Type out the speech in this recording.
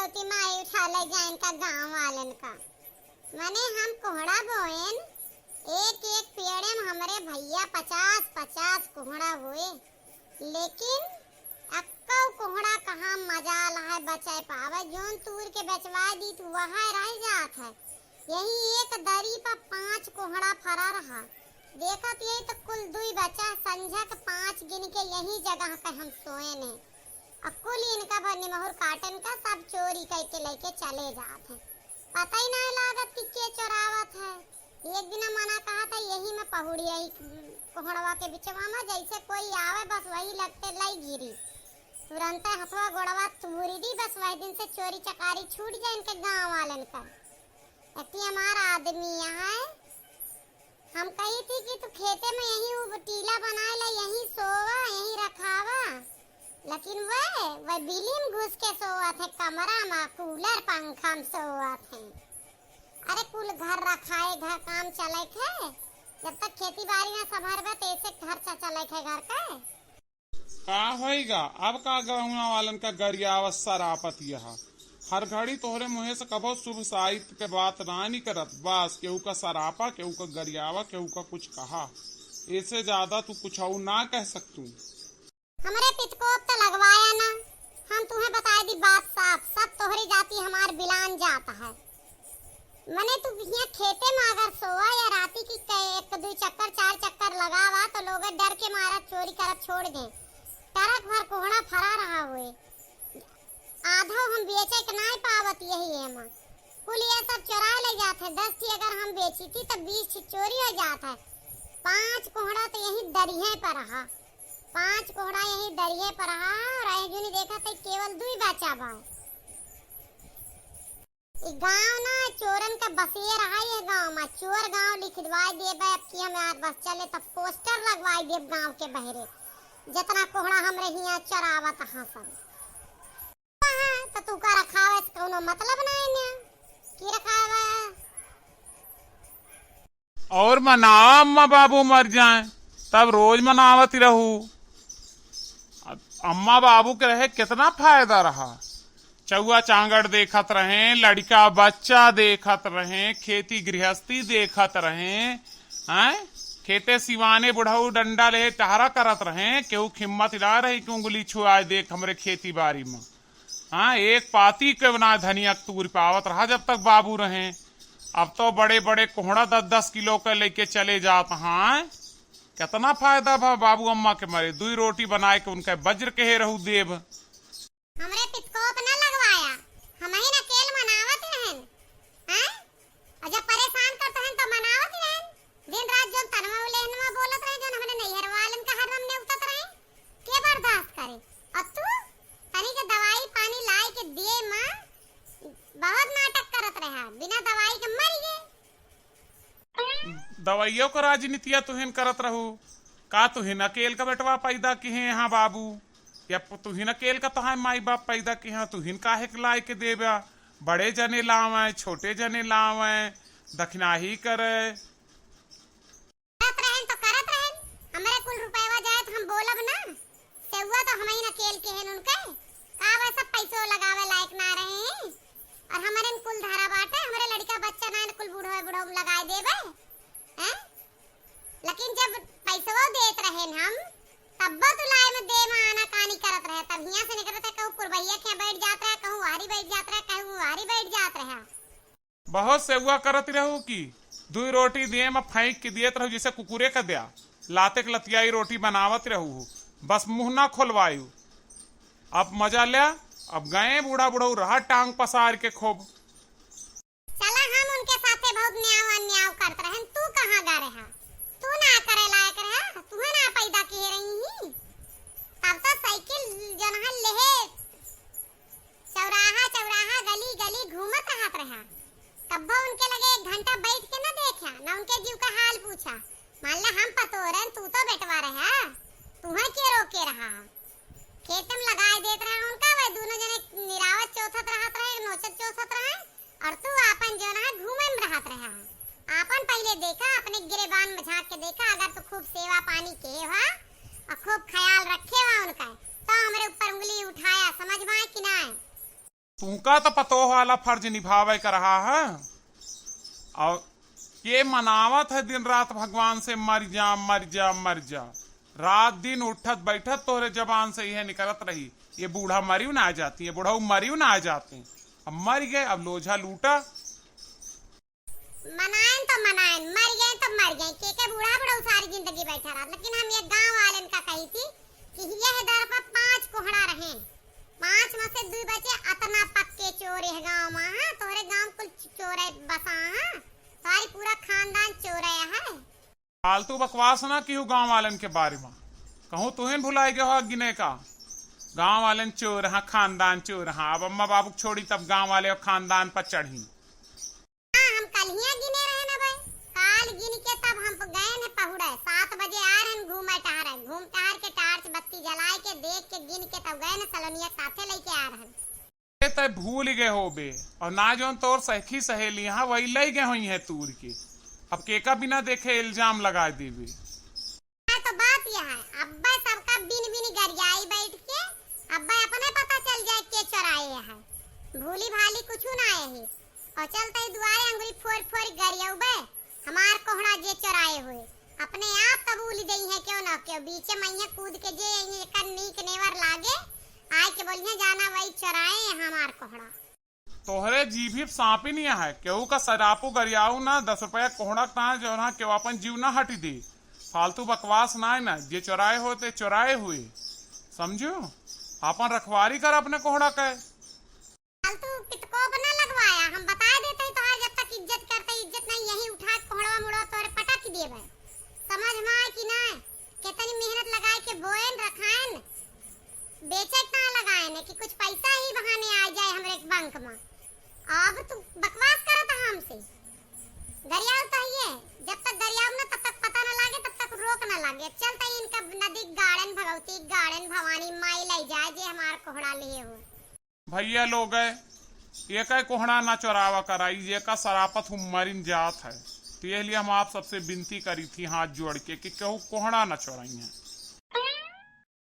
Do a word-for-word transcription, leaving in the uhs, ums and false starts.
ती माई उठा ले जाए इनका गाँव वालन का। मने हम कोहड़ा बोएन, एक एक पेड़े में हमरे भैया पचास पचास कोहड़ा होए, लेकिन अक्कौ कोहड़ा कहाँ मजाल है बचाए पावे, जोन तूर के बेचवा दी तो वह रह जात है। यही एक दरी पर पाँच कोहड़ा फरा रहा। देखत यही तो कुल दुई बचा, संझा के पाँच गिन के यही जगह पे हम सोएन है। अ कुल इनका भर निमहुर काटन का सब चोरी करके लेके चले जात हैं। पता ही ना लागत कि के चोरावत है। एक दिन मना कहा था, यही में पहुड़ी आई कोहड़वा के बिचवा में, जैसे कोई आवे बस वही लगते लई गिरी, तुरंते हथवा गोड़वा तूरी दी। बस वही दिन से चोरी चकारी छूट जाए इनके गाँव वालन का। इतनी हमार आदमी यहाँ है, हम कही थी कि तू खेते में यहीं उ टीला बनाए ला, यहीं सोवा, यहीं रखावा, लेकिन वह, वह बिली में घुस के सोवत है, कमरा में कूलर पंखा में सोवत है। अरे कुल घर रखाए, घर काम चले है, जब तक खेती बाड़ी ना संभरबे तो ऐसे खर्चा चले है घर का। का होइगा? अब का गउँवा वालन का गरियावत सरापत यह? हर घड़ी तोहरे मुँहे से कबो शुभ साइत के बात ना निकरत। बस केहू का सरापा, केहू का गरियावा, केहू का कुछ कहा। ऐसे ज्यादा तू कुछ और ना कह सकतू। हमरे पितकोप त लगवाया ना, हम तुहें बताए दी बात साफ, सब तोहरी जाति हमार बिलान जात है। मने तू हियाँ खेते में अगर सोवा या राती की कै-, एक दुई चक्कर, चार चक्कर लगावा, तो लोग डर के मारा चोरी करत छोड़ दे। ट्रक भर कोहड़ा फरा रहा हुए, आधो हम बेचे के नाय पावत यही है माँ। कुल ये सब चोराए ले जात है। दस ठी अगर हम बेची थी, तो बीस ठी चोरी हो जात है। पाँच कोहड़ा तो यही दरिये पर रहा, पाँच कोहड़ा यही दरिये पर रहा, और आए जुनी देखा तो केवल दुई बचा बा। ई गाँव ना चोरन का बसेर है, ये गाँव में चोर गाँव लिखवाए देबे। अब की हमार बस चले तब पोस्टर लगवाए देब गाँव के बहरे, जितना कोहड़ा हमरे हियाँ चरावत हाँ सब। हाँ, तो तू का रखावे से कौनो मतलब ना है ना, की रखावे? और मनावा अम्मा बाबू मर जाए, तब रोज मनावत रहू। अब अम्मा बाबू के रहे कितना फायदा रहा। चौआ चांगड़ देखत रहे, लड़िका बच्चा देखत रहे, खेती गृहस्थी देखत रहे, हैं? खेते सिवाने बुढ़ऊ डंडा ले टहरा करत रहे, केहू हिम्मत ना रही कि उंगली छुआए देख हमरे खेती बारी में। हाँ, एक पाती के ना धनिया तूर पावत रहा जब तक बाबू रहे। अब तो बड़े बड़े कोहड़ा दस दस किलो के लेके चले जात हैं। कितना फायदा भा बाबू अम्मा के मरे, दुई रोटी बनाए के उनके वज्र कहे रहू देब। हमरे पितकोप न लगवाया, हमही न केल मनावत रहन, हैं? और जब परेशान करत रहन तो मनावत रहन। दिन रात जोन तनवा उलेहनवा बोलत रहे, जोन हमरे नैहर वालन का हरदम नेवतत रहे, के बर्दाश्त करे? और तू तनी के दवाई पानी लाई के दिए माँ, बहुत नाटक करत रहा, बिना दवाई के मर गए। दवाइयों का राजनीतिया तुहिन करत रहू। का तुहिन अकेल का बेटवा पैदा किहे हैं बाबू? या प-, तुहिन अकेल का तोहार माई बाप पैदा किहे हैं, तुहिन काहे के लाए के देबा? बड़े जने लावे, छोटे जने लावे, दखिनाही करे। करत रहन तो करत रहन, हमरे कुल रुपयवा जाए तो हम बोलब ना। सेउआ तो हमही न केल के हन उनके, का वह सब पैसो लगावे लायक ना रहे हैं। और हमरे न कुल धरा बाटे, हमरे लड़का बच्चा ना न कुल बूढ़ो बूढ़ो लगाए देबे, हैं? लेकिन जब पैसवो देत रहे न हम, तब्बो तू लाए में दे में आनाकानी करत रहे। तब हियां से निकलत है, कहूँ पुरबहिया के यहाँ बैठ जात रहे, कहूँ वारी बैठ जात रहे, कहूँ वारी बैठ जात रहे। बहुत सेवा करत रहू कि दुई रोटी दिए में फेंक के दियत रहू, जैसे कुकुरे का द्या। लाते के लतियाई रोटी बनावत रहू, बस मुंह ना खोलवायू। अब मजा ल्या, अब गए बूढ़ा बुढ़ऊ रहा टांग पसार के खूब। चला, हम उनके साथे बहुत न्याव अन्याव करत रहन, तू कहाँ गा रहा? तू ना करे लायक रहा, तुहे ना पैदा किए रही ही। तब तो साइकिल जौन है लेहे चौराहा चौराहा गली गली घूमत रहत रहा। कब्बो उनके लगे एक घंटा बैठ के न देखा, न उनके जीव का हाल पूछा। मान ले हम पतोरन, तू तो बेटवा रहा, तुहे के रोके रहा? खेत में लगाए देत रहा उनका, वह दोनों जने निरावत चोथत रहत रहे, नोचत चोथत रहे, और तू आपन जौन है घूमे में रहत रहा। आपन पहिले देखा, अपने गिरेबान में झांक के देखा, अगर तू खूब सेवा पानी के हुआ और खूब ख्याल रखे हुआ उनका, तो हमरे ऊपर उंगली उठाया, समझ में आए कि ना आए? तुहका तो पतोह वाला फर्ज निभावे का रहा है, और ये मनावत है दिन रात भगवान से, "मर जा, मर जा, मर जा।" रात दिन उठत बैठत तोहरे जबान से यह निकलत रही, "ये बूढ़ा मरियो ना आ जाती, ये बुढ़ऊ मरियो ना आ जाते।" अब मर गए, अब लोझा लूटा। मनाएन तो मनाएन, मर गए तो मर गए, के के बूढ़ा बुढ़ऊ सारी जिंदगी बैठा रहा। लेकिन हम ये गांव वालेन का कही थी कि यह दर पर पांच कोहड़ा रहे, पांच में से दुई बचे, अतना पक्के चोर यह गांव में, हाँ, तोहरे गांव कुल चोर है बसा, हाँ, सारी पूरा खानदान चोर है। फालतू बकवास ना किहू गांव वालेन के बारे में, कहूँ तुहें भुलाए गए हो गिने का। गांव वालेन चोर, हाँ, खानदान चोर, हाँ। अब अम्मा बाबू के छोड़ी तब गांव वाले और खानदान पर चढ़ी। हाँ, हम कल ही गिने रहे ना भाई, काल गिन के तब हम गए न पहुड़े, सात बजे आ रहे घूमे टहरे, घूम टहर के टार्च बत्ती जलाए के देख के गिन के तब गए न सलोनिया के साथे लेके आ रहे। ए, तय भूल गए होबे, और ना जौन तोर सखी सहेली हाँ वही ले गए होइहैं तूर के। अब केका बिना देखे इल्जाम लगाए देबे। हाँ, तो बात यह है, अब्बे सबका बिन बिन गरियाई बैठ के, अब्बे अपने पता चल जाए के चोराए है। भूली भाली कुछ ना आए ही, और चलते ही दुआरे अंगुरी फोर फोर गरियउबे, हमार कोहड़ा जे चोराए हुए, अपने आप कबूल देइहैं, क्यों ना क्यों, बीचे मइया कूद के जे एकर नीक नेवर लागे, आए के बोलिहैं, "जाना वही चोराए हैं हमार कोहड़ा।" तोहरे जीभी पे सांपी नहीं है, केहू का सरापो गरियाऊ ना, दस रुपया कोहड़ा का जौन है, केहू अपन जीव ना हटी दे। फालतू बकवास ना है ना, जे चोराए हो ते चोराए हुए, समझो, अपन रखवारी कर अपने कोहड़ा के। फालतू पितकोप ना लगवाया, हम बताए देते हैं तोहार, जब तक इज्जत करते इज्जत नहीं, यही उठा के कोहड़वा मुड़वा तोहरे पटक देबे। समझ में आए कि नहीं? कितनी मेहनत लगाए के बोएन रखाएन, बेचे कहाँ लगाएन कि कुछ पैसा ही बहाने आ जाए हमरे बैंक में। अब तू बकवास करत है हमसे। गरियाव तो है, जब तक गरियाव ना तब तक पता ना लागे, तब तक रोक ना लागे। चलते इनका नदी गाड़न भगवती, गाड़न भवानी माई ले जाए जे हमार कोहड़ा लिए हो। भैया लोग, ये का कोहड़ा ना चोरावा कराई, ये का सरापत हूँ मरिन जात है। तो ये लिए हम आप सबसे विनती करी थी हाथ जोड़ के कि केहू कोहड़ा ना चोराई है।